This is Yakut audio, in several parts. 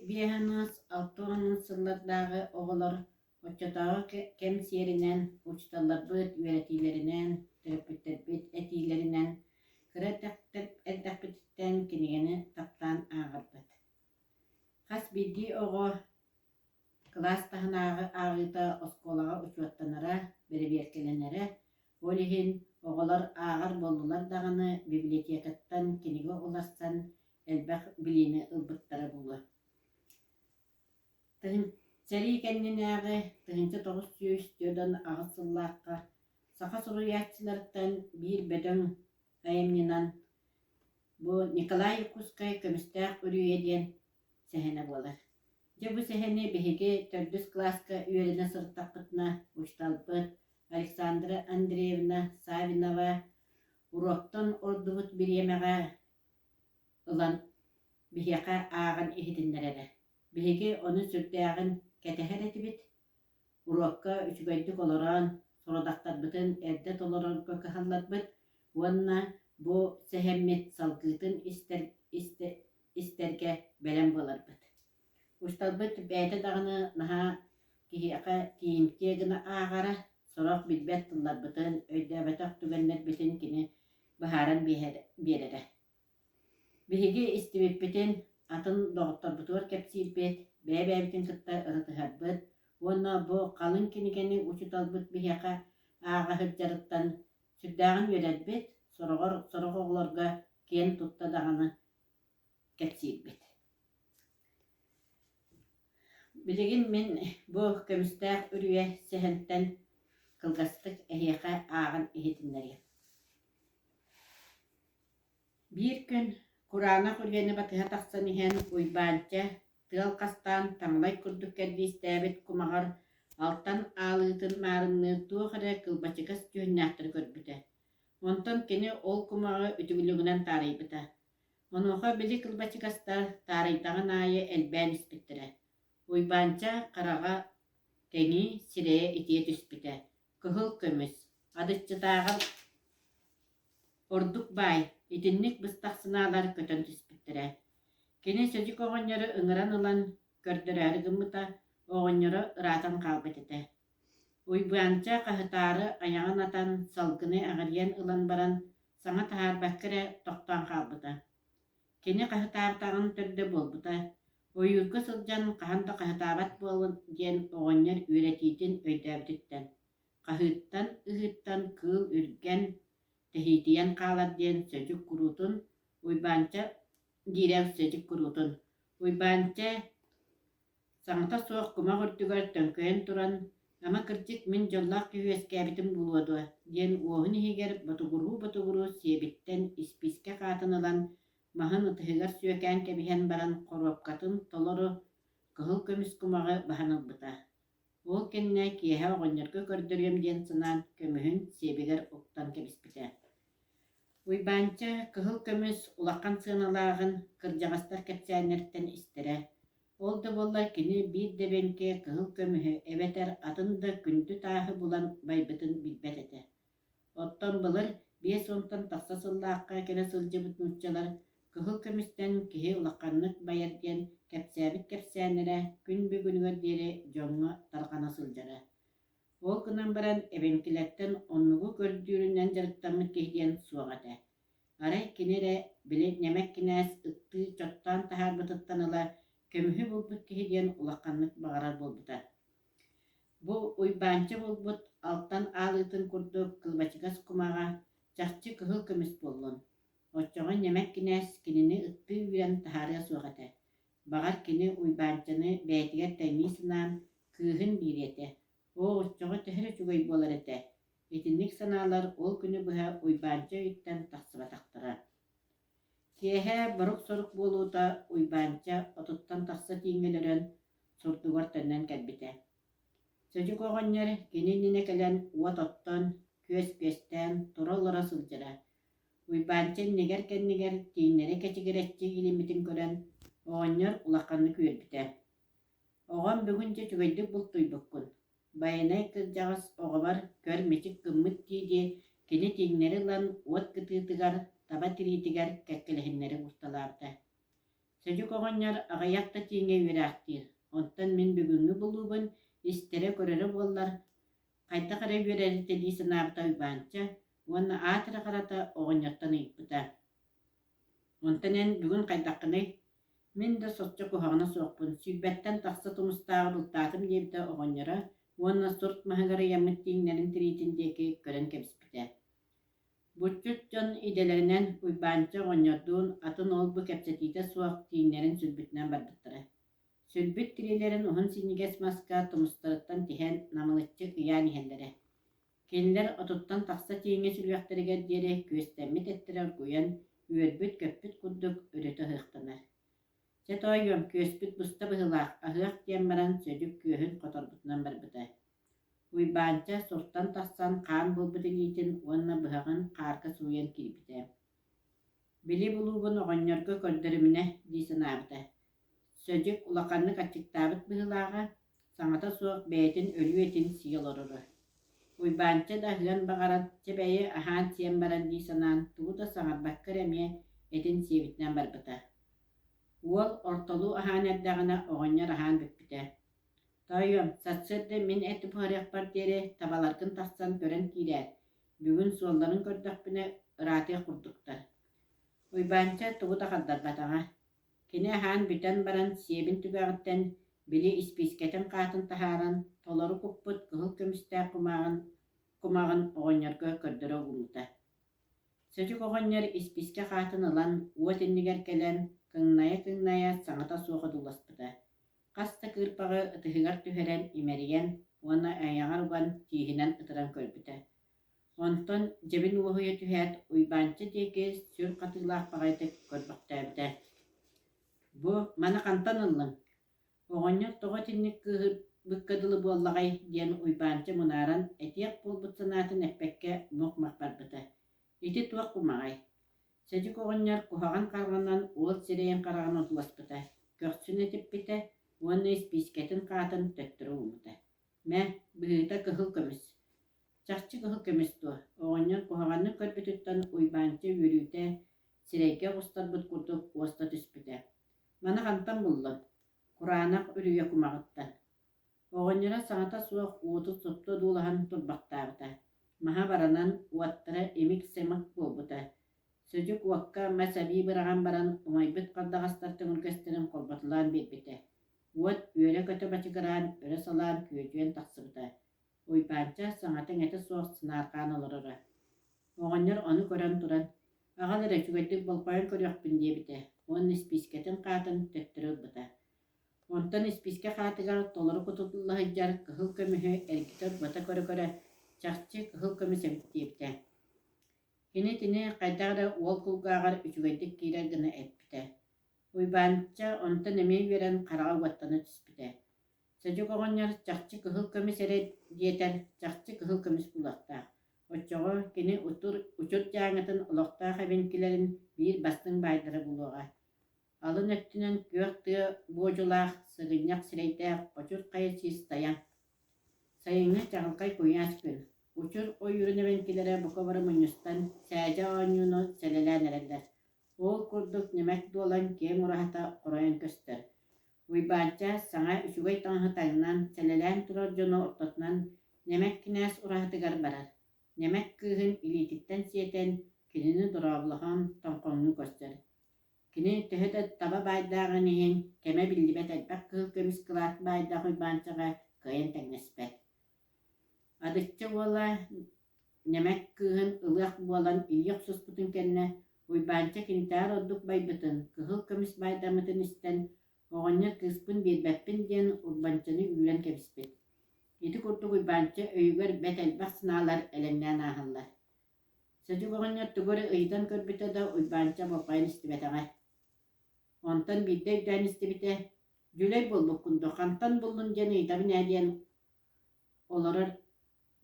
Биэһинэс, алтуонус сыллардааҕы оҕолор оччотооҕу кэм сиэринэн, учууталларбыт үөрэтиилэринэн, төрөппүттэрбит этиилэринэн кыра эрдэхпититтэн кинигэни таптаан ааҕарбыт. Хас биирдии оҕо кылаас таһынааҕы ааҕыыта оскуолаҕа учуоттанара, бэрэбиэркэлэнэрэ, ол иһин оҕолор ааҕар буоллулар даҕаны библиотекаттан кинигэ уларсан элбэх билиини ылбыттара буолуо. Сэрии кэннинээҕи 1948 сыллаахха саха суруйааччыларыттан биир бөдөҥ айымньынан бу Николай Якутскай «Көмүстээх үрүйэ» диэн сэһэнэ буолар. Дьэ бу сэһэни биһиги төрдүс кылааска үөрэнэ сырыттахпытына учууталбыт Александра Андреевна Савинова уруоктан ордубут бириэмэҕэ ылан биһиэхэ ааҕан иһитиннэрэрэ. Биһиги ону сүрдээҕин кэтэһэр этибит. Уруокка үчүгэйдик олорон, сорудахтарбытын эрдэ толорорго кыһалларбыт уонна бу сэһэммит салгыытын истэр, истэ, истэргэ бэлэм буоларбыт. Учууталбыт бэйэтэ даҕаны наһаа киһиэхэ тиийимтиэ гына ааҕара, сорох билбэт тылларбытын, өйдөөбөтөх түгэннэрбитин кини быһааран биэрэрэ. Биһиги истибиппитин атын доҕотторбутугар кэпсиирбит, бэйэ-бэйэбитин кытта ырытыһарбыт уонна бу халыҥ кинигэни учууталбыт биһиэхэ ааҕа сылдьарыттан сүрдээҕин үөрэрбит, сороҕор сорох оҕолорго киэн тутта даҕаны кэпсиирбит. Билигин мин бу көмүстээх үрүйэ сэһэнтэн кылгастык эһиэхэ ааҕан иһитиннэриэм. Биир күн кураанах үрүйэни батыһа тахсан иһэн Уйбаанча тыал хастаан таҥалай курдук кэрдиистээбит кумаҕар алтан аалыытын маарынныыр туох эрэ кылбачыгас дьүһүннээхтэри көрбүтэ. Онтон кини ол кумаҕы үтүгүлүгүнэн таарыйбыта. Онуоха били кылбачыгастар таарыйдаҕын аайы элбээн испиттэрэ. Уйбаанча хараҕа кэҥии, сирэйэ итийэ түспүтэ. Кыһыл көмүс, адыччытааҕар ордук баай, итинник быстах санаалар көтөн түспүттэрэ. Кини Сөдьүк оҕонньору ыҥыран ылан көрдөрөөрү гыммыта, оҕонньоро ыраатан хаалбыт этэ. Уйбаанча хаһытаары айаҕын атан, салгыны аҕырыйан ылан баран, саҥа таһаарбакка эрэ тохтоон хаалбыта. Кини хаһытаабатаҕын төрдө буолбута, ойуурга сылдьан хаһан да хаһытаабат буолун диэн оҕонньор үөрэтиитин өйдөөбүтүттэн, хаһыыттан, ыһыыттан кыыл үргэн, тэһиитийэн хаалар диэн Сөдьүк куруутун Уйбаанча диирэ Сөдьүк куруутун Уйбаанча Саҥата суох кумах үрдүгэр төҥкөйөн туран, «Ама кырдьык мин дьоллоох киһи үөскээбитим буолуо дуо?» диэн уоһун иһигэр ботугуруу-ботугуруу сиэбиттэн испиискэ хаатын ылан, маһын ытыһыгар сүөкээн кэбиһэн баран хоруопкатын толору кыһыл көмүс кумаҕы баһан ылбыта. Ол кэннэ киэһэ оҕонньорго көрдөрүөм диэн санаан көмүһүн сиэбигэр уктан кэбиспитэ. Уйбаанча кыһыл көмүс улахан сыаналааҕын кырдьаҕастар кэпсээннэриттэн истэрэ. Ол да буоллар кини биир да эбэҥки кыһыл көмүһү эбэтэр атын да күндү тааһы булан байбытын билбэт этэ. Оттон былыр биэс уонтан тахса сыллаахха кэлэ сылдьыбыт нууччалар кыһыл көмүстэн киһи улаханнык байар диэн кэпсээбит кэпсээннэрэ күн бүгүнүгэр диэри дьоҥҥо тарҕана сылдьара. Ол гынан баран эбэҥкилэртэн оннугу көрдүүрүнэн дьарыктаммыт киһи диэн суох этэ. Арай кини эрэ, били ньэмэк кинээс ыттыы чоттоон таһаарбытыттан ыла көмүһү булбут киһи диэн улаханнык баҕарар буолбута. Бу Уйбаанча булбут алтан аалыытын курдук кылбачыгас кумаҕа чахчы кыһыл көмүс буоллун. Оччоҕо ньэмэк кинээс кинини ыттыы үүрэн таһаарыа суох этэ. Баҕар кини Уйбаанчаны бэйэтигэр тэҥнии санаан кыыһын биэриэ этэ. Оо, оччоҕо төһө эрэ үчүгэй буолар этэ. Итинник санаалар ол күнү быһа Уйбаанча өйүттэн тахсыбатахтара. Киэһэ борук-сорук буолуута Уйбаанча отуттан тахса тииҥҥэ өлөрөн, сурдугар төннөн кэлбитэ. Сөдьүк оҕонньор кини иннинэ кэлэн уот оттон, күөс күөстээн, тура-олоро сылдьара. Уйбаанча иннигэр-кэннигэр тииҥнэри кэчигирэччи иилиммитин көрөн, оҕонньор улаханнык үөрбүтэ. «Оҕом бүгүн дьэ үчүгэйдик бултуйбуккун, Байанай кырдьаҕас оҕобор көр мичик гыммыт дии-дии кини тииҥнэри ылан уот кытыытыгар, таба тириитигэр кэккэлэһиннэри уурталаабыта. Сөдьүк оҕонньор аҕыйах да тииҥҥэ үөрээхтиир, онтон мин бүгүҥҥү булуубун истэрэ-көрөрө буоллар, хайдах эрэ үөрэритэ дии санаабыта Уйбаанча уонна аат эрэ харата оҕонньортон ыйыппыта: «Онтон эн бүгүн хайдаххыный?» «Мин да соччо куһаҕана суохпун, сүүрбэттэн тахса тумустааҕы бултаатым» диэбитэ оҕонньоро уонна сурт маһыгар ыйаммыт тииҥнэрин тириитин диэки көрөн кэбиспитэ. Булчут дьон идэлэринэн Уйбаанча оҕонньордуун атын ол-бу кэпсэтиитэ суох тииҥнэрин сүлбүтүнэн барбыттара. Сүлбүт тириилэрин уһун синньигэс маска тумустарыттан тиһэн намылыччы ыйаан иһэллэрэ. Кинилэр отуттан тахса тииҥҥэ сүлүөхтэригэр диэри күөстэммит эттэрэ оргуйан, үөрбүт-көппүт курдук өрүтэ ыһыахтанар. Чэ тоойуом, күөспүт буста быһыылаах, аһыах диэн баран Сөдүк күөһүн хоторбутунан барбыта. Уйбаанча суртан тахсан хаан буолбут илиитин уонна быһаҕын хаарга сууйан киирбитэ. «Били булуубун оҕонньорго көрдөрүмүнэ» дии санаабыта. Сөдьүк улаханнык аччыктаабыт быһыылааҕа, саҥата суох бэйэтин өлүү этин сии олороро. Уйбаанча да аһыан баҕаран, чэ бэйи аһаан-сиэн баран дии санаан, тугу да саҥарбакка эрэ эмиэ этин сиэбитинэн барбыта. Уол ортолуу аһаан эрдэҕинэ оҕонньор аһаан бүппүтэ. Тоойуом, сарсыарда мин эт буһарыахпар диэри табаларгын тахсан көрөн киирээр, бүгүн суолларын көрдөхпүнэ ыраатыах курдуктар. Уйбаанча тугу да хардарбатаҕа. Кини аһаан бүтэн баран сиэбин түгэҕиттэн били испиискэтин хаатын таһааран толору куппут кыһыл көмүстээх кумааҕын кумаҕын оҕонньорго көрдөрө угуммута. Сөдьүк оҕонньор испиискэ хаатын ылан уот иннигэр кэлэн кыҥнайа-кыҥнайа саҥата суох одууласпыта. Хас да кыырпаҕы ытыһыгар түһэрэн имэрийэн уонна айаҕар уган тииһинэн ытыран көрбүтэ. Онтон дьэбин уоһуйа түһээт, Уйбаанча диэки сүр хатыылаах баҕайытык көрбөхтөөбүтэ: «Бу маны хантан ыллыҥ? Оҕонньор тоҕо итинник кыыһырбыкка дылы буоллаҕай?» диэн Уйбаанча мунааран, этиэх буолбут санаатын эппэккэ мух-мах барбыта: «Ити туох кумаҕай? Сэдьүк оҕонньор куһаҕан хараҕынан уол сирэйин-хараҕын одууласпыта, көхсүн этиппитэ уонна испиискэтин хаатын төттөрү ууммута: «Мэ, быһыыта кыһыл көмүс». Чахчы кыһыл көмүс дуо? Оҕонньор куһаҕаннык көрбүтүттэн Уйбаанча үөрүүтэ сирэйгэ оҕустарбыт курдук уоста түспүтэ. «Маны хантан буллуҥ?» Кураанах үрүйэ кумаҕыттан. Оҕонньоро саҥата суох уоту супту одуулаһан турбахтаабыта, маһа баранан, уоттара имик-симик буолбута. Сөдьүк уокка мас эбии быраҕан баран умайбыт хардаҕастар төҥүргэстэрин холботулаан биэрбитэ. Уот үөрэ-көтө бачыгыраан, өрө салаан күөдьүйэн тахсыбыта. Уйбаанча саҥата-иҥэтэ суох сынаарҕаан олороро. Оҕонньор ону көрөн туран, «Аҕал эрэ үчүгэйдик болҕойон көрүөхпүн» диэбитэ уонна испиискэтин хаатын төттөрү ылбыта. Онтон испиискэ хаатыгар толору кутулла сылдьар кыһыл көмүһү эргитэ-урбата көрө-көрө, чахчы кыһыл көмүс эбит диэбитэ. Кини итини хайдах эрэ уол кулгааҕар үчүгэйдик киирэр гына эппитэ. Уйбаанча онтон эмиэ үөрэн хараҕа уоттана түспүтэ. Сөдьүк оҕонньор чахчы кыһыл көмүс эрэ диэтэр, чахчы кыһыл көмүс булуохтаах. Оччоҕо кини утур, учур дьааҥытын олохтоох эбэҥкилэрин биир бастыҥ баайдара булуоҕа. Алын өттүнэн күөх тыа буодьулаах, сыгынньах сирэйдээх Очур хайа сис тайаҥ. Сайыҥҥы чаҕылхай куйаас күн. Учур ойуурун эбэҥкилэрэ бука бары мунньустан, сээдьэ оонньууну сэлэлээн эрэллэр. Ол курдук ньэмэк дуолан киэҥ ураһата хоройон көстөр. Уйбаанча саҥа үчүгэй таҥаһы таҥнан, сэлэлээн турар дьону ортотунан Ньэмэк кинээс ураһатыгар барар. Ньэмэк кыыһын илиититтэн сиэтэн, кинини дорооболоһон тоҥхоҥнуу көрсөр. Кини төһө да таба баайдааҕын иһин, кэмэ биллибэт элбэх кыһыл көмүс кылаат баайдаах Уйбаанчаҕа кыайан тэҥнэспэт. Адычча уола Ньэмэк кыыһын ылыах буолан илии охсуспутун кэннэ, Уйбаанча кинитээҕэр ордук байбытын, кыһыл көмүс баайдаммытын истэн, оҕонньор кыыспын биэрбэппин диэн Урбанчаны үүрэн кэбиспит. Ити курдук Уйбаанча өйүгэр бэрт элбэх санаалар элэҥнээн ааһаллар. Сөдьүк оҕонньор тугу эрэ ыйытан көрбүтэ да, Уйбаанча болҕойон истибэтэҕэ. Онтон биирдэ өйдөөн истибитэ, «Дьүлэй буолбуккун дуо, хантан буллун диэн ыйытабын ээ» диэн олорор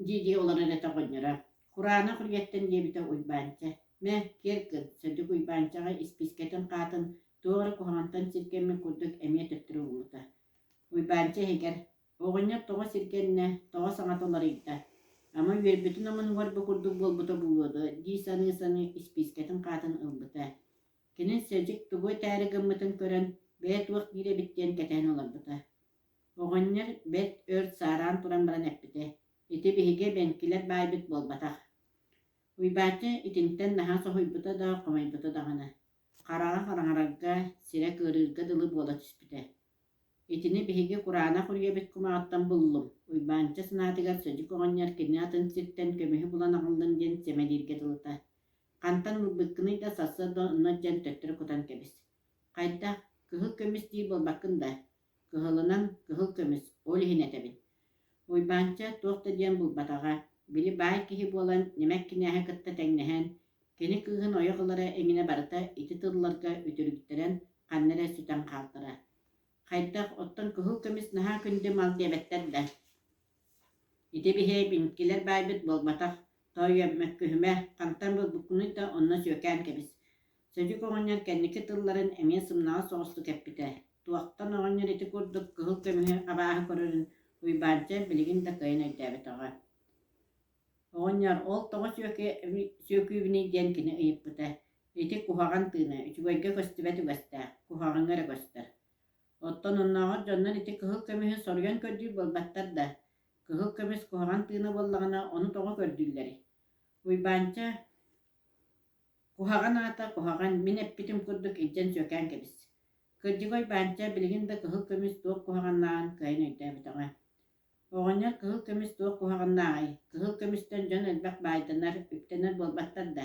дии-дии олорор этэ оҕонньоро. Кураанах үрүйэттэн диэбитэ Уйбаанча. «Мэ, киэр гын» Сөдүк Уйбаанчаҕа испиискэтин хаатын туох эрэ куһаҕантан сиргэммит курдук эмиэ төттөрү ууммута. Уйбаанча иһигэр Оҕонньор тоҕо сиргэннэ, тоҕо саҥата уларыйда, ама үөрбүтүн омунугар бу курдук буолбута буолуо дуо дии саныы-саныы испиискэтин хаатын ылбыта. Кини Сэдьик тугу этээри гыммытын көрөн, бэйэ туох диир эбит диэн кэтэһэн олорбута. Оҕонньор бэрт өр саараан туран баран эппитэ: «Ити биһиги эбэҥкилэр баайбыт буолбатах». Уйбааччы итинтэн наһаа соһуйбута да, хомойбута даҕаны. Хараҕа хараҥарарга, сирэ кыарыырга дылы буола түспүтэ. Итини биһиги кураанах үрүйэбит кумаҕыттан буллум, Уйбаанча санаатыгар Сөдьүк оҕонньор кини атын сиртэн көмүһү булан аҕаллын диэн сэмэлииргэ дылыта. Хантан ылбыккыный да сарсыарда онно илдьэн төттөрү кутан кэбис. Хайдах, кыһыл көмүс диир буолбаккын да? Кыһылынан кыһыл көмүс, ол иһин этэбин. Уйбаанча туох да диэн булбатаҕа, били баай киһи буолан ньэмэк кинээһи кытта тэҥнэһэн, кини кыыһын ойох ылара эҥинэ барыта ити тылларга үтүрүйтэрэн ханна эрэ сүтэн хаалтара. Хайдах, оттон кыһыл көмүс наһаа күндү мал диэбэттэр да? Ити биһиги биҥкилэр баайбыт буолбатах, тоойуом, мөккүһүмэ, хантан булбуккунуй да онно сүөкээн кэбис. Сөдьүк оҕонньор кэнники тылларын эмиэ сымнаҕас соҕустук эппитэ. Туохтан оҕонньор ити курдук кыһыл көмүһү абааһы көрөрүн Уйбаанча билигин да кыайан өйдөөбөтөҕө. Оҕонньор ол тоҕо сүөкүүбүнүй диэн кини ыйыппыта. Ити куһаҕан тыына, үчүгэйгэ көстүбэт үгэстээх, куһаҕаҥҥа эрэ көстөр. Оттон оннооҕор дьоннор ити кыһыл көмүһү соруйан көрдүүр буолбаттар да, кыһыл көмүс куһаҕан тыына буоллаҕына, ону тоҕо көрдүүллэрий? Уйбаанча куһаҕан аата куһаҕан, мин эппитим курдук илдьэн сүөкээн кэбис. Кырдьыга Уйбаанча билигин да кыһыл көмүс туох куһаҕаннааҕын кыайан өйдөөбөтөҕө. Оҕонньор кыһыл көмүс туох куһаҕаннааҕый? Кыһыл көмүстэн дьон элбэх баайданар, үптэнэр буолбаттар да?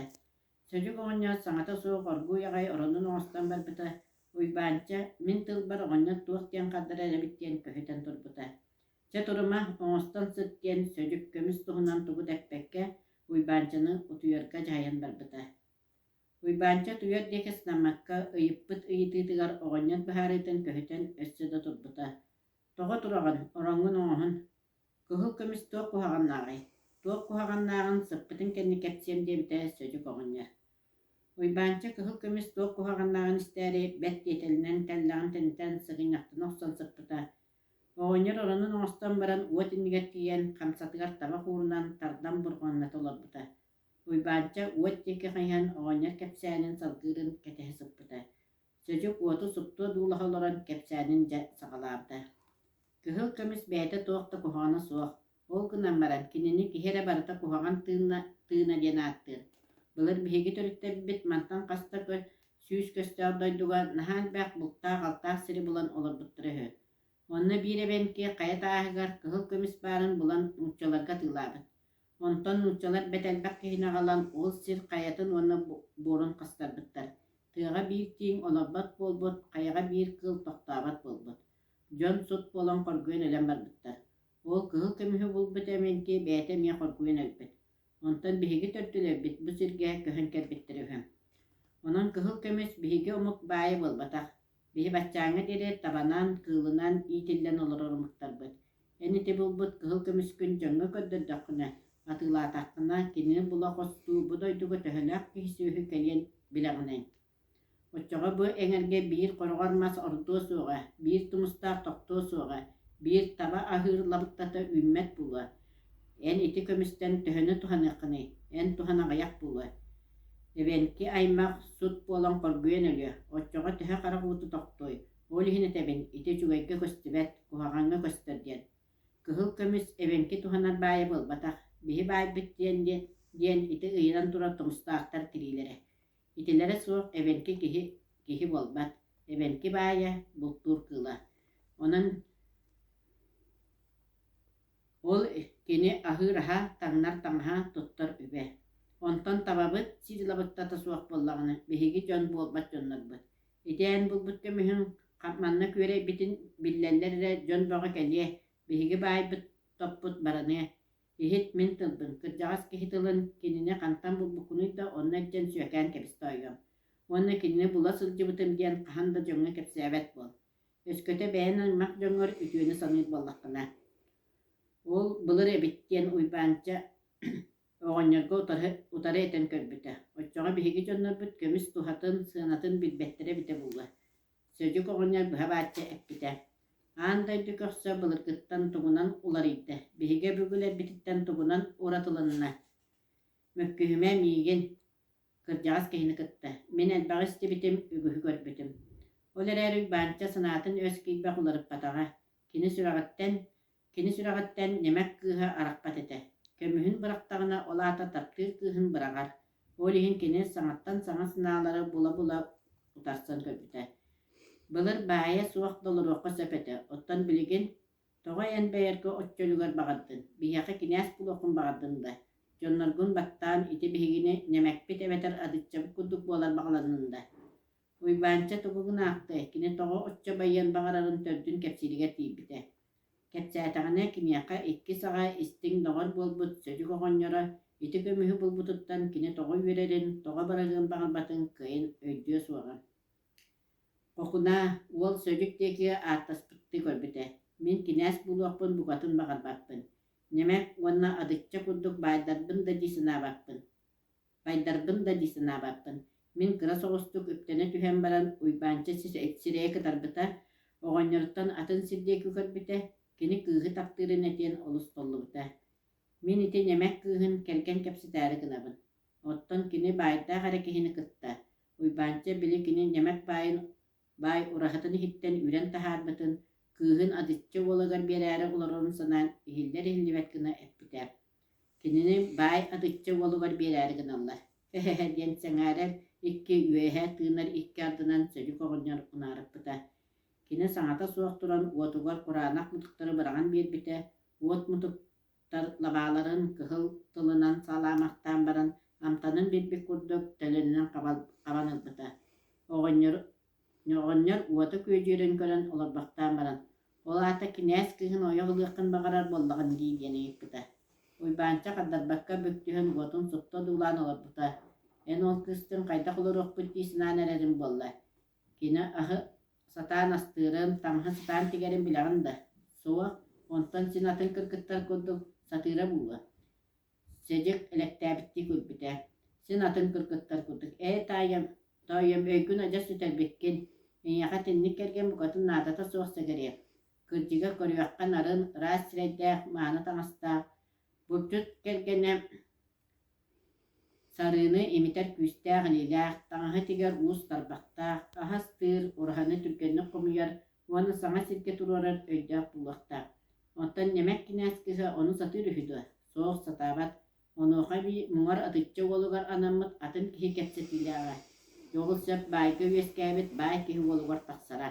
Сөдьүк оҕонньор саҥата суох оргууй аҕай оронун оҥостон барбыта, Уйбаанча, мин тылбар оҕонньор туох диэн хардарар эбит диэн көһүтэн турбута. Чэ турума, оҥостон сыт диэн Сөдьүк көмүс туһунан тугу да эппэккэ, Уйбаанчаны утуйарга дьаһайан барбыта. Уйбаанча утуйар диэки санаммакка ыйыппыт ыйытыытыгар оҕонньор быһаарыытын көһүтэн өссө да турбута. Тоҕо тураҕын, ороҥҥун оҥоһун, кыһыл көмүс туох куһаҕаннааҕый? Туох куһаҕаннааҕын сыппытын кэннэ кэпсиэм диэбитэ Сөдьүк оҕонньор. Уйбаанча кыһыл көмүс туох куһаҕаннааҕын истээри бэрт тиэтэлинэн тэллэҕин тэнитэн сыгынньахтана охсон сыппыта. Оҕонньор оронун оҥостон баран уот иннигэр тиийэн хамсатыгар табах уурунан тардан бурҕаҥната олорбута. Уйбаанча уот диэки хайыһан оҕонньор кэпсээнин салгыырын кэтэһэ сыппыта. Сөдьүк уоту супту одуулаһа олорон кэпсээнин дьэ саҕалаабыта. Кыһыл көмүс бэйэтэ туох да куһаҕана суох, ол гынан баран кинини киһи эрэ барыта куһаҕан тыынна тыына диэн ааттыыр. Былыр биһиги төрүттэрбит мантан хас да сүүс көстөөх дойдуга наһаа элбэх бултаах-алтаах сири булан олорбуттара үһү. Онно биир эбэҥки хайа тааһыгар кыһыл көмүс баарын булан нууччаларга атыылаабыт. Онтон нууччалар бэрт элбэх киһини аҕалан ол сир хайатын уонна буорун хастарбыттар. Тыаҕа биир тииҥ олорбот буолбут, хайаҕа биир кыыл тохтообот буолбут. Дьон сут буолан хоргуйан өлөн барбыттар. Ол кыһыл көмүһү булбут эбэҥки бэйэтэ эмиэ хоргуйан өлбүт. Онтон биһиги төрдүлэрбит бу сиргэ көһөн кэлбиттэрэ үһү. Онон кыһыл көмүс биһиги омук баайа буолбатах. Биһи баччааҥҥа диэри табанан, кыылынан иитиллэн олорор омуктарбыт. Эн ити булбут кыһыл көмүскүн дьоҥҥо көрдөрдөххүнэ, атыылаатаххына, кинини була хостуу бу дойдуга төһөлөөх киһи-сүөһү кэлиэн билэҕиний? Оччоҕо бу эҥэргэ биир хороҕор мас ордуо суоҕа, биир тумустаах тохтуо суоҕа, биир таба аһыыр лабыктата үүммэт буолуо. Эн ити көмүстэн төһөнү туһаныаххыный? Эн туһан аҕыйах буолуо. Эбэҥки аймах сут буолан хоргуйан өлүө, оччоҕо төһө харах уута тохтуой? Ол иһин этэбин, ити үчүгэйгэ көстүбэт, куһаҕаҥҥа көстөр диэн. Кыһыл көмүс эбэҥки туһанар баайа буолбатах, биһи баайбыт диэн диэн ити ыйанан турар тумустаахтар тириилэрэ. Итилэрэ суох эбэҥки киһи киһи буолбат, эбэҥки баайа бултуур кыыла. Онон ол кини аһыыр аһа, таҥнар таҥаһа, туттар үбэ. Онтон табабыт сир лабыктата суох буоллаҕына, биһиги дьон буолбат дьоннорбут. Ити эн булбут көмүһүҥ манна күөрэйбитин биллэллэр эрэ дьон бөҕө кэлиэ, биһиги баайбыт топпут бараныа. Иһит мин тылбын, кырдьаҕас киһи тылын, кинини хантан булбуккунуй да онно илдьэн сүөкээн кэбис тоойуом. Уонна кинини була сылдьыбытым диэн хаһан да дьоҥҥо кэпсээбэт буол. Өскөтө бэйэн аймах дьоҥҥор үтүөнү саныыр буоллаххына. Ол былыр эбит диэн Уйбаанча оҕонньорго утары, утары этэн көрбүтэ. Оччоҕо биһиги дьоннорбут көмүс туһатын, сыанатын билбэттэрэ эбитэ буолуо. Сөдьүк оҕонньор быһа бааччы эппитэ: «Аан дойду көхсө былыргыттан тугунан уларыйда, биһиги өбүгэлэрбититтэн тугунан уратылынна? Мөккүһүмэ миигин. Кырдьаҕас киһини кытта. Мин элбэҕи истибитим, үгүһү көрбүтүм. Ол эрээри Уйбаанча санаатын өс киирбэх уларыппатаҕа. Кини сүрэҕиттэн Кини сүрэҕиттэн ньэмэк кыыһа арахпат этэ. Көмүһүн бырахтаҕына, ол аата таптыыр кыыһын быраҕар. Ол иһин кини саҥаттан саҥа санаалары була-була утарсан көрбүтэ. Былыр баайа суох да олоруохха сөп этэ, оттон билигин тоҕо эн бэйэргэ оччолугар баҕардын, биһиэхэ кинээс булуоххун баҕардын да, дьонноргун баттаан ити биһигини ньэмэкпит эбэтэр адыччабыт курдук буолар баҕаланнын да Уйбаанча тугу гынаахтыай, кини тоҕо оччо байыан баҕарарын төрдүн кэпсииригэр тиийбитэ. Кэпсээтэҕинэ киниэхэ икки саҕа истиҥ доҕор буолбут Сөдүк оҕонньоро ити көмүһү булбутуттан кини тоҕо үөрэрин, тоҕо барарыан баҕарбатын кыайан өйдүө суоҕа. Хохунаа, уол Сөдүк диэки ааттаспыттыы көрбүтэ. Мин кинээс буолуохпун букатын баҕарбаппын. Ньэмэк уонна Адычча курдук баайдарбын да дии санаабаппын. Байдарбын да дии санаабаппын. Мин кыра соҕустук үктэнэ түһэн баран Уйбаанча сирэйэ кытарбыта, оҕонньоруттан атын сир диэки көрбүтэ, кини кыыһы таптыырын этиэн олус толлубута. Мин ити ньэмэк кыыһын кэргэн кэпсэтээри гынабын. Оттон кини баайдаах эрэ киһини кытта, Уйбаанча били кини ньэмэк баайын баай ураһатын иһиттэн үрэн таһаарбытын, кыыһын Адычча уолугар биэрээри олорорун санаан иһиллэр-иһиллибэт гына эппитэ. Кинини баай Адычча уолугар биэрээри гыналлар. Һэ-һэ диэн сэҥээрэр икки үөһэ тыынар икки ардынан Сөдүк оҕонньор унаарыппыта. Кини саҥата суох туран уотугар кураанах мутуктары быраҕан биэрбитэ, уот мутуктар лабааларын кыһыл тылынан салаамахтаан баран амтанын билбит курдук төлөнүнэн хабан ылбыта. Оҕонньор Оҕонньор уота күөдьүйэрин көрөн олорбохтоон баран, «Ол аата кинээс кыыһын ойох ылыаххын баҕарар буоллаҕын дии» диэн ыйыппыта. Уйбаанча хардарбакка бүк түһэн уотун супту одуулаан олорбута. «Эн ол кыыстыын хайдах олоруохпут дии санаан эрэрим буолла. Кини аһы сатаан астыырын, таҥаһы сатаан тигэрин билэҕин да?» «Суох, онтон син атын кыргыттар курдук сатыыра буолуо» Сэдьик элэктээбиттии күлбүтэ. Син атын кыргыттар курдук, «Ээ, таайым, тоойуом, өйгүн адьас сүтэрбиккин, эйиэхэ итинник кэргэн букатын наадата суох сэгэриэм. Кырдьыга көрүөххэ нарын, ыраас сирэйдээх, мааны таҥастаах, булчут кэргэнэ сарыыны имитэр күүстээх илиилээх, таҥаһы тигэр уус тарбахтаах, аһы астыыр, ураһаны түргэнник хомуйар уонна саҥа сиргэ туруорар өйдөөх буолуохтаах. Оттон ньэмэк кинээс кыыһа ону сатыыр үһү дуо? Суох, сатаабат. Онуоха эбии муҥар атычча уолугар анаммыт атын киһи кэпсэтиилээҕэ. Дьоҕус сөп баайга үөскээбит баай киһи уолугар тахсара.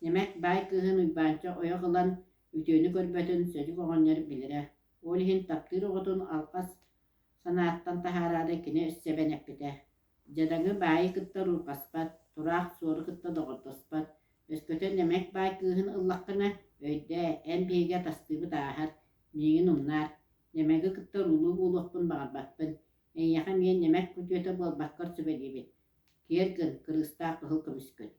Ньэмэк баай кыыһын Уйбаанча ойох ылан үтүөнү көрбөтүн Сөдүк оҕонньор билэрэ. Ол иһин таптыыр оҕотун алҕас санааттан таһаараары кини өссө эбэн эппитэ: Дьадаҥы баайы кытта уруурҕаспат, тураах суору кытта доҕордоспот. Өскөтө Нэмэк баай кыыһын ыллаххына, өйдөө, эн биһиги атастыыбыт ааһар, миигин умнаар. Нэмэги кытта уруулуу буолуохпун баҕарбаппын. Эйиэхэ эмиэ Нэмэк күтүөтэ буолбаккар сүбэлиибин. Киэр гын, кырыыстаах кыһыл көмүскүн.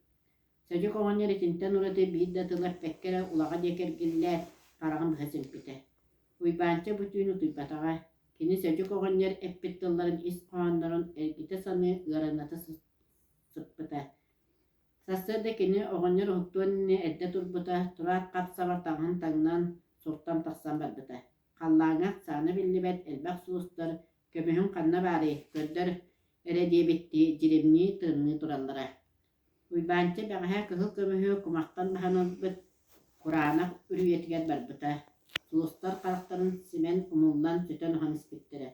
Сөдьүк оҕонньор итинтэн ураты биир да тыл эппэккэ эрэ улаҕа диэки эргиллээт, хараҕын быһа симпитэ. Уйбаанча бу түүн утуйбатаҕа. Кини Сөдьүк оҕонньор эппит тылларын ис хоһооннорун эргитэ саныы, ыараҥната сыппыта. Сарсыарда кини оҕонньор уһуктуон иннинэ эрдэ турбута, тураат хап-сабар таҥаһын таҥнан, суртан тахсан барбыта. Халлааҥҥа ахсаана биллибэт элбэх сулустар «Көмүһүҥ ханна баарый, көрдөр» эрэ диэбиттии дьиримнии, тырымныы тураллара. Уйбаанча бэҕэһээ кыһыл көмүһү кумахтан баһан ылбыт кураанах үрүйэтигэр барбыта. Сулустар харахтарын симэн умуллан сүтэн-оһон испиттэрэ.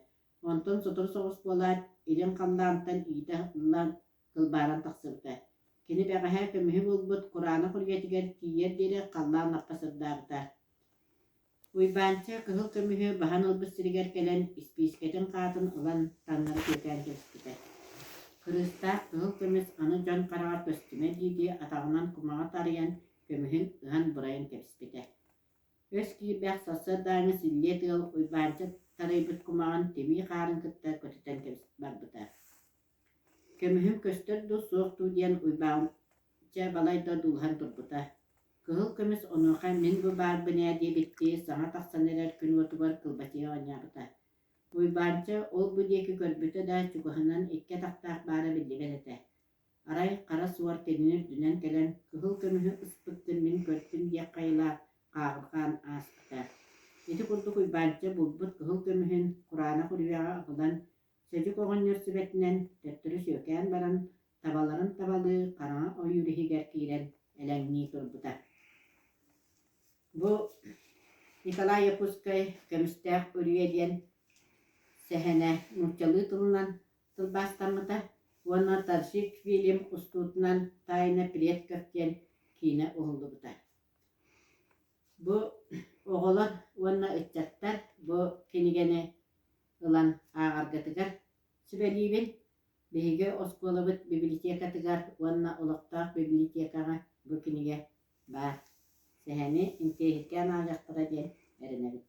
Онтон сотору соҕус буолаат, илин халлаантан иитэ ыллан кылбааран тахсыбыта. Кини бэҕэһээ көмүһү булбут кураанах үрүйэтигэр тиийэр диэри халлаан лаппа сырдаабыта. Уйбаанча кыһыл көмүһү баһан ылбыт сиригэр кэлэн, испиискэтин хаатын ылан таҥнары күөтээн кэбиспитэ. Кырыыстаах кыһыл көмүс аны дьон хараҕар көстүмэ дии-дии атаҕынан кумаҕы тарыйан, көмүһүн ыһан-бурайан кэбиспитэ. Өс киирбэх сарсыардааҥҥы силлиэ тыал Уйбаанча тарыйбыт кумаҕын тимии хаарын кытта көтүтэн барбыта. Көмүһүм көстөр дуу, суох дуу диэн Уйбаанча балайда дуулаһан турбута. Кыһыл көмүс онуоха мин бу баарбын ээ диэбиттии саҥа тахсан эрэр күн уотугар кылбачыйа оонньообута. Уйбаанча ол-бу диэки көрбүтэ да, чугаһынан икки атахтаах баара биллибэт этэ. Арай хара суор кинини үрдүнэн кэлэн, кыһыл көмүһү ыспыккын мин көрдүм диэх хайылаах хааҕырҕаан ааспыта. Ити курдук Уйбаанча булбут кыһыл көмүһүн кураанах үрүйэҕэ ылан. Сөдьүк оҕонньор сүбэтинэн төттөрү сүөкээн баран, табаларын табалыы хараҥа ойуур иһигэр киирэн элэҥнии турбута. Бу Николай Якутскай «Көмүстээх үрүйэ» диэн сэһэнэ нууччалыы тылынан тылбаастаммыта уонна Таджик фильм устуутунан «Тайна предков» диэн киинэ уһуллубута. Бу оҕолор уонна ыччаттар бу кинигэни ылан ааҕаргытыгар сүбэлиибин. Биһиги оскуолабыт библиотекатыгар уонна олохтоох библиотекаҕа бу кинигэ баар. Сэһэни интэриэһиргээн ааҕыахтара диэн эрэнэбит.